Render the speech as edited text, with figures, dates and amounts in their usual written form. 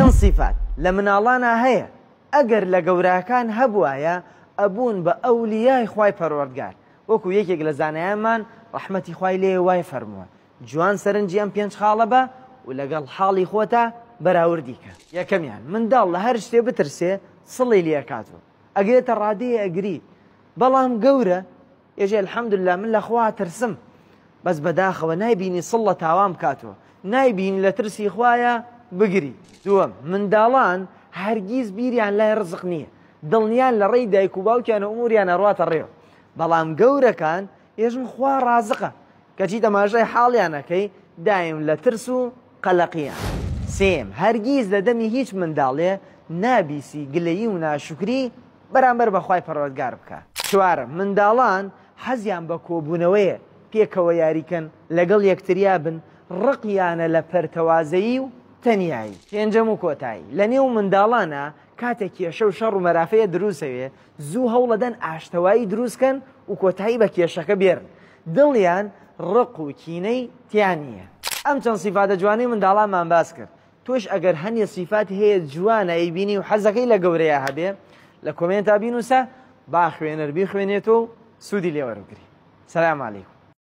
چەند سیفات لە مناڵانا هەیە ئەگەر لە گەوراکان هەبوایە ئەبوون بە ئەولیای خوای پەروەردگار وەکو یەکێک لە زانایانمان ڕەحمەتی خوای لێیە وای فەرمووە جوان سەرنجی ئەم پێنج خاڵە بە و لەگەڵ حاڵی خۆتا بەراوردی کە. یەکەمیان، منداڵ لە هەر شتێ بترسێ سڵی لێ ئەکات و ئەگەێتە ڕادەیە ئەگری بەڵام گەورە ئێژێ الحمدللە من لە خوا ئەترسم بەس بەداخەوە نایبینی سڵ لە تاوان بکاتەوە نایبینی لە ترسی خوایە بگری. دووەم، منداڵان هەرگیز بیریان لای ڕزق نییە دڵنیان لە ڕێی دایک و باوکیان و ئوموریان ئەڕواتە ڕێوە بەڵام گەورەکان ئێژن خوا ڕازقە کەچی تەماشای حاڵیان ئەکەی دایم لە ترس و قەلەقیان. سێیەم، هەرگیز لە دەمی هیچ منداڵێ نابیسی گلەیی و ناشوکری بەرامبەر بە خوای پەروەردگار بکا. چوارەم، منداڵان حەزیان بە کۆبوونەوەیە، پێکەوە یاریکەن، لەگەڵ یەکتریا بن، ڕقیانە لە پەرتەوازەیی و تەنیایی. پێنجەم و کۆتایی، لە نێو منداڵانا کاتێک کێشە و شەڕ و مەرافەیە دروسەوێ، زوو هەوڵەدەن ئاشتەوایی دروستکەن و کۆتایی بە کێشەکە بێرن، دڵیان ڕق و کینەی تیا نییە. ئەم چەند سیفاتە جوانەی منداڵانمان باس کرد، تۆش ئەگەر هەنێ سیفات هەیە جوانە ئەیبینی و حەزەکەی لە گەورەیا هەبێ لە کۆمێنتا بینوسە با خوێنەر بیخوێنێتەوە و سوودی لێ وەربگری. سلام علیکم.